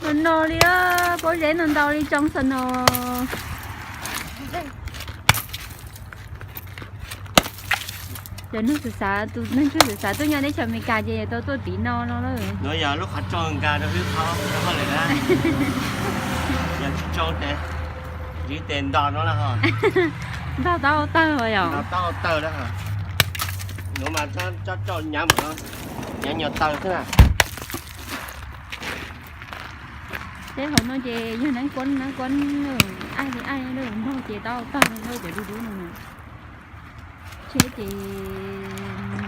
No no li, pob zeb no ntau li tsoo xwb no. Cov neeg xav xav, tus neeg tswj xav xav tuaj nyob teb chaws Amelikas ces yuav tau tuaj tiv no no lawm. Nuav yog lub qhov tsoo nkag rau hwb qhov rau hauj lwm na. Yog tsis tsoo ces ntsiv tes nto no lawm ho. Nto taub hau tawg yom? Nto taub hau tawg lawm. Nuav mas tsob rau nyav mus no, nyav nyuag taw xwb na. Teb hauv no ces yog neeb kuab neeb kuab, aj li aj nrog ces taub hau tawg nrog cov dub dub no na. Tsheb ces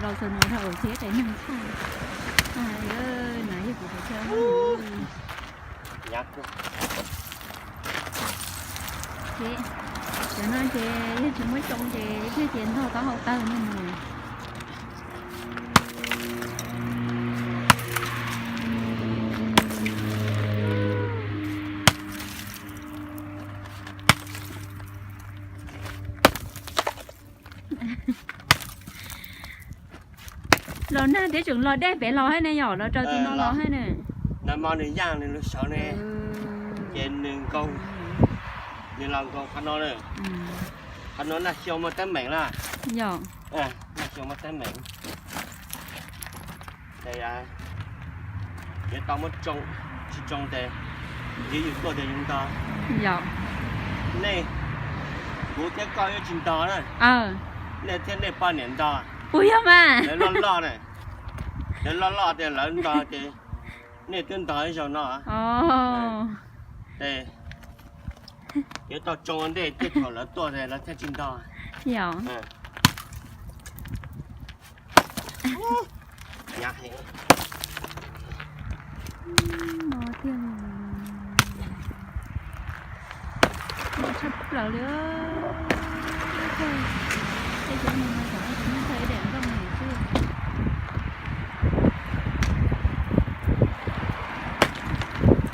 los xaus no dhau tsheb tais neeg tshaj. Na yog kuv tais tsheb. Cov no ces yog tsis muab tsoo ces thiaj ces ntog taub hau tawg no mus. Los nag thiab tseem los dej pem los hab ne, yog los raws tus no los hab ne. Nag hmo nws yaaj nws lug sawv ne, ces nws nkaus, nws los nkaus qhov no na. Qhov no nag xyoo muaj teeb meem lawm. Nag xyoo muaj teeb meem. Ces yuav tau muab tsoo, tsis tsoo ces ntsiv yus tuaj ces yus ntog. Nej, kuv thiab koj yuav tsis ntog na. Nej thiab nej poj niam ntog. Puas yog mas? Lawv loj loj na, lawv loj loj tias lawv ntog ces nej twb ntog ib zaug no. Ces yuav tau tsoo ua ntej tej thaum lawv tuaj ces lawv thiaj tsis ntog. Yog. Nyav heev. No tiag, no tshaj plaws li. Tej cov no no